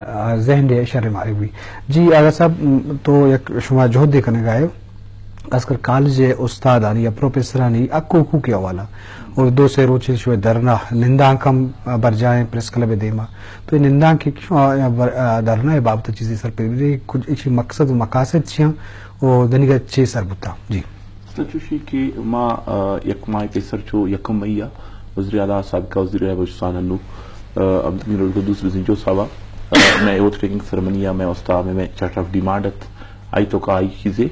آ، ذہن دے شر مارے بی۔ جی آغا صاحب، م، تو یک شما جہد دے کنگا ہے، خاص کر کالج استادانی یا پروفیسرانی حق و حقوق کے حوالہ، اور دو سے روچے شما دھرنا نندانک ہم، آ، برجائیں پریس کلب دیما۔ تو نندانک کے شما، آ، بر-، آ، دھرنا بابت چیزیں سر پہ دے، کچھ اسی مقصد و مقاصد چیاں و دنیگا چے سر بوتا؟ جی۔ اصل چوشی کہ ما، آ، یک ماہ پیسر چو یکم مئی ء وزیر اعلیٰ سابقہ وزیر اعلیٰ بلوچستان انو، آ، عبدالغنی القدوس بزنجو صاحب ء، آ، مئے اوتھ ٹیکنگ سرمنی ء مئے واسطہ مئے، مئے چارٹر آف ڈیمانڈ ات، آئی توکا آئی چیزے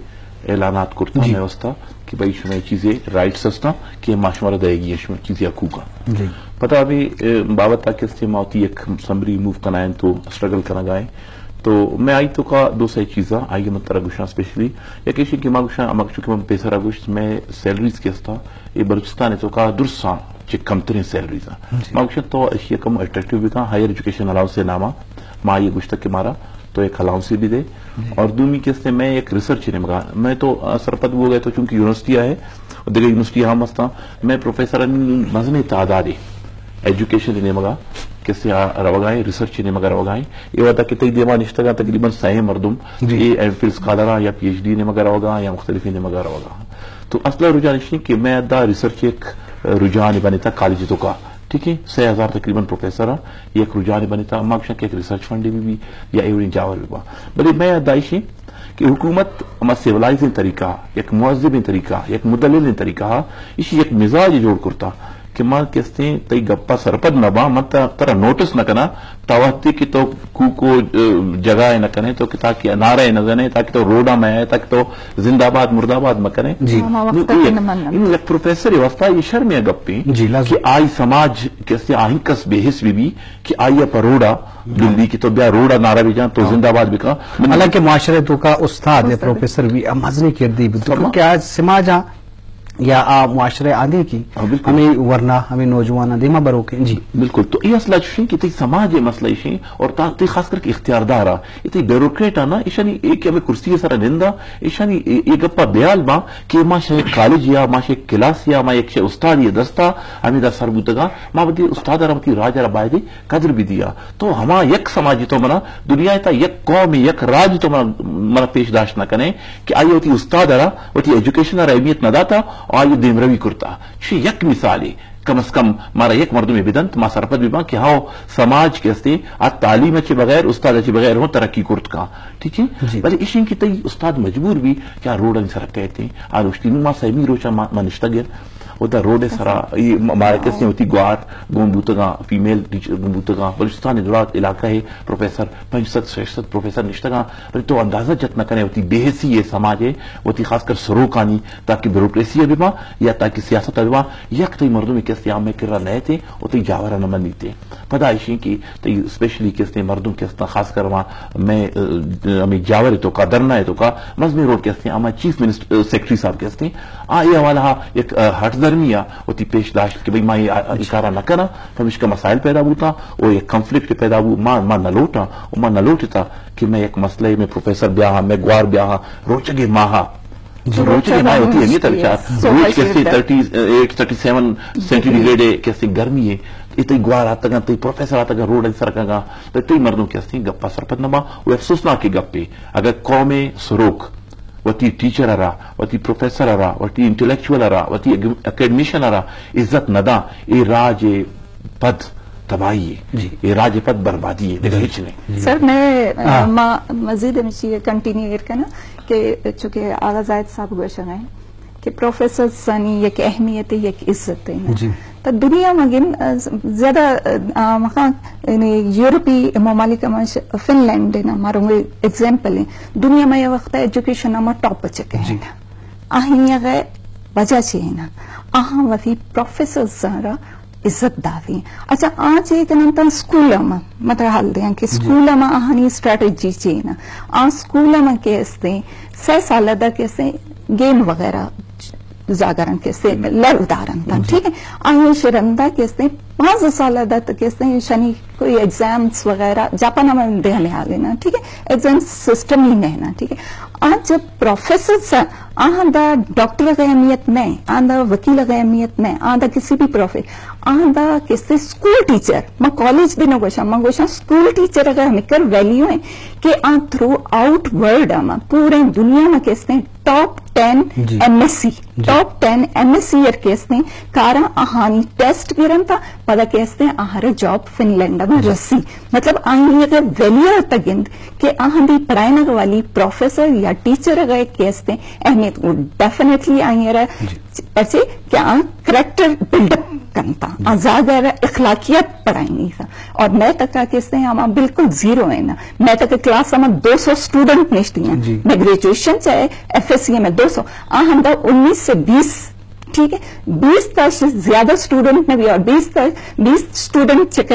اعلانات کرتا جی۔ مئے واسطہ کہ بھئی شمئے چیزے رائٹس ہستاں کہ ما شمارا دئیگی ہیں، شمئے چیزے حقوق ء۔ جی۔ پدا ہمے، آ، بابت ء کہ استے ما وتی یک سمری موو کنائیں تو اسٹرگل کنگائیں۔ تو مئے آئی توکا دو سے چیزاں آئی من ترا گوشاں اسپیشلی یک ایشی کہ ما گوشاں، ہما چونکہ من پیسرا گوشت، مئے سیلریز کہ استا، اے بلوچستان توکا درساں چہ کمتریں سیلریز آں۔ جی۔ ما گوشاں تو ایشی کم اٹریکٹیو بکاں، ہائر ایجوکیشن الاؤنس ناما ما یہ گوشتا کہ مارا تو ایک الاؤنس بھی دے۔ جی۔ اور دومی کہ استے مئے ایک ریسرچ نمگا، مئے تو، آ، سرپد بوگئے تو چونکہ یونیورسٹی آئے، دگہ یونیورسٹی ہم استاں، مئے پروفیسر مزنیں تعدادے ایجوکیشن نیمگا کسے آ روگائیں، ریسرچ نیمگا روگائیں۔ اے وہدا کہ تئی دیما نشتگاں تقریباً سئے مردم، جی۔ اے ایم فل اسکالراں یا پی ایچ ڈی نیمگا روگاں یا مختلفیں نیمگا روگاں۔ تو اصل رجحان اش کہ مئے دا ریسرچ ایک رجحان بنتا کالج توکا، ٹھیک ہے، سئے ہزار تقریباً پروفیسر ہیں، یک رجحان بنتا، ما گوشاں کہ ایک ریسرچ فنڈ بھی، بھی یا ایوڑیں جاور بھی با۔ بلے مئے دا اش کہ حکومت ہما سیولائزنگ طریقہ، یک مہذبیں طریقہ، یک مدللیں طریقہ، ایشی یک مزاج جوڑ کرتا کہ من کہ استیں تئی گپا سرپد نہ باں، من ترا، ترا نوٹس نہ کناں، تا وہدے کہ تو کوکو، اه، جگہ نہ کنے، تو کہ تاکہ نعرہ نہ زنے، تاکہ تو روڈا مہ آئے، تاکہ تو زندہ باد مردہ باد مہ کنے۔ جی۔ ہما نو وقت اے تک یک، نہ منن۔ انو یک پروفیسر واسطہ یہ شرمیں گپیں جی، لازم۔ کہ آئی سماج کہ استیں آہنکس بے حس بی بی کہ آئی پہ روڈا بندی کہ تو بیا روڈا نعرہ بجان، تو ہاں۔ زندہ باد بکن۔ من حالانکہ معاشرے توکا استاد یا استاد۔ پروفیسر بھی مزنیں کردے بھی، تو سما۔ کیونکہ آج سماجا یا آ معاشرے آدے کی ہاں، بالکل۔ ہمیں ورنا، ہمیں نوجوان دیما بروکیں۔ جی۔ بالکل۔ تو یہ اصلہ چوشیں کہ تئی سماج مسئلہ ایشیں اور تا، تئی خاص کر کے اختیاردار آ، یہ تئی بیوروکریٹ آنا، ایشانی ایک ہمیں کرسی سر نندا، ایشانی یہ، یہ گپا بیال با کہ ما شے کالج یا ما شے کلاس یا ما یک شے استاد یا دستا ہمیں دا سر بوتگا، ما بدی استاد را وتی راج را بایدے قدر بھی دیا۔ تو ہما یک سماجی تو منا دنیا تا یک قوم، یک راج تو منا، منا پیش داشت نہ کنے کہ آئی وتی استاد را، وتی ایجوکیشن را اہمیت نہ داتا، آئی دیمروی کرتا۔ چی یک مثالے، کم از کم مارا یک مردمے بدنت، ما سرپد بباں کہ ہاو سماج کہ استے، آ تعلیم چے بغیر، استاد چے بغیر ہوں ترقی کرت کا۔ ٹھیک ہے؟ جی۔ بلے اشیں کہ تئی استاد مجبور بھی کہ آ روڈ سر کہتے، آ روشتی نو ما سیمی روچا ما، ما نشتگیں۔ و دا روڈ سرا، اے م-، مارا کسے وتی گوار گون بوتگاں، فیمیل ٹیچر گون بوتگاں، بلوچستان دراج علاقہ ہے، پروفیسر پنچ سد، شش سد پروفیسر نشتگاں، بلے تو اندازہ جت نہ کنے وتی بے حسی یہ سماج ہے، وتی خاص کر سروکانی، تاکہ بیوروکریسی بھی با، یا تاکہ سیاست بھی با، یک تئی مردم کسے آ میں کرا نہ تے، و تئی جاورا نہ منیتے۔ پدا ایشیں کہ تئی اسپیشلی کسے مردم کستا خاص کر وہاں میں، اه، ہمیں جاور تو کا، درنا ہے تو کا، مزمی روڈ کسے آ میں چیف منسٹر، اه، سیکرٹری صاحب کسے، آ، اے حوالہ ہا یک، اه، ہٹ درمی آ وتی پیش داشت کہ بھئی ما یہ، اه، یہ کارا نہ کنا، پمیشکا مسائل پیدا بوتا، و یک کنفلکٹ پیدا بو، ما، ما نہ لوٹا، و ما نہ لوٹتا کہ میں یک مسئلہ میں پروفیسر بیا ہا، میں گوار بیا ہا، روچگے ماہا۔ جی۔ روچگے ماہ وتی اہمیت بچار۔ روچ کسے تھرٹی ایٹ، تھرٹی سیون سینٹی گریڈ ہے، کسے گرمی ہے۔ یہ تئی گوار آتگا، تئی پروفیسر آتگا، روڈ سر کگا، تو تئی مردم کسے گپا سرپد نہ با، و افسوسناک گپے۔ اگر قوم سروک وتی ٹیچر ء را، وتی پروفیسر ء را، وتی انٹلیکچوئل ء را، وتی اگ-، اکیڈمیشن ء را عزت نہ داں، اے راج ء پد تباہی ہے، جی۔ اے راج ء پد بربادی ہے، دگہ جی۔ ہچ نہیں۔ سر، میں، ہاں۔ ما مزید ہمشی کنٹینیو ایر کناں کہ چونکہ آغا زاہد صاحب گوشگ ء کہ پروفیسرزانی یک اہمیت ہے، یک عزت ہے نا۔ جی۔ تو دنیا ما گن، آ، زیادہ، آ، مخا، یعنی یورپی ممالک ما ش-، فن لینڈ ہے نا، مارو ایگزامپل ہے۔ دنیا ما یہ وقت ایجوکیشن ما ٹاپ چکے ہیں۔ جی۔ آہنی غیر وجہ چی ہے نا؟ آہاں وتی پروفیسرز را عزت داتی۔ اچھا، آ چی کنن تن سکول ما، مطلب حال دیاں کہ جی۔ سکول ما آہانی اسٹریٹجی چی ہے نا؟ آ سکول ما کے استے، سہ سال دا کے استے گیم وغیرہ زاگران کسے لر ادارن تا، ٹھیک ہے؟ آئیں شرندا کسے پانزدہ سال دا تو کسے شنی کوئی ایگزامز وغیرہ، جاپان میں دے ہمیں حال ہے نا، ٹھیک ہے؟ ایگزام سسٹم ہی نہیں نا، ٹھیک ہے؟ آج جب پروفیسر سا آہاں دا ڈاکٹر کا اہمیت نہیں، آہاں دا وکیل کا اہمیت نہیں، آہاں دا کسی بھی پروفے آہاں دا کسے اسکول ٹیچر، ما کالج دے نہ گوشاں، ما گوشاں اسکول ٹیچر کا ہمیں کر ویلیو ہے کہ آ تھرو آؤٹ ورلڈ، ما پورے دنیا میں کسے ٹاپ ٹین ایم ایس سی، ٹاپ ٹین ایم ایس سی ار کسے کارا آہانی ٹیسٹ گرن تا، پدا کسے آہارے جاب فن لینڈ میں رسی۔ مطلب آئی یہ ویلیو تگند کہ آہاں دی پڑھائنگ والی پروفیسر یا ٹیچر گئے کسے اہمیت کو ڈیفینیٹلی آئی را پرچے کہ آ کریکٹر بلڈ اپ کنتا، آ زاگر اخلاقیات پڑھائنی تھا۔ اور میں تک کسے ہما بالکل زیرو ہے نا، میں تک کلاس ہما دو سو اسٹوڈنٹ نشتی ہیں، میں گریجویشن چاہے ایف ایس سی میں دو سو، آ ہم دا انیس سے بیس، ٹھیک ہے، بیس تا زیادہ اسٹوڈنٹ نہ بھی، اور بیس تا، بیس اسٹوڈنٹ چکے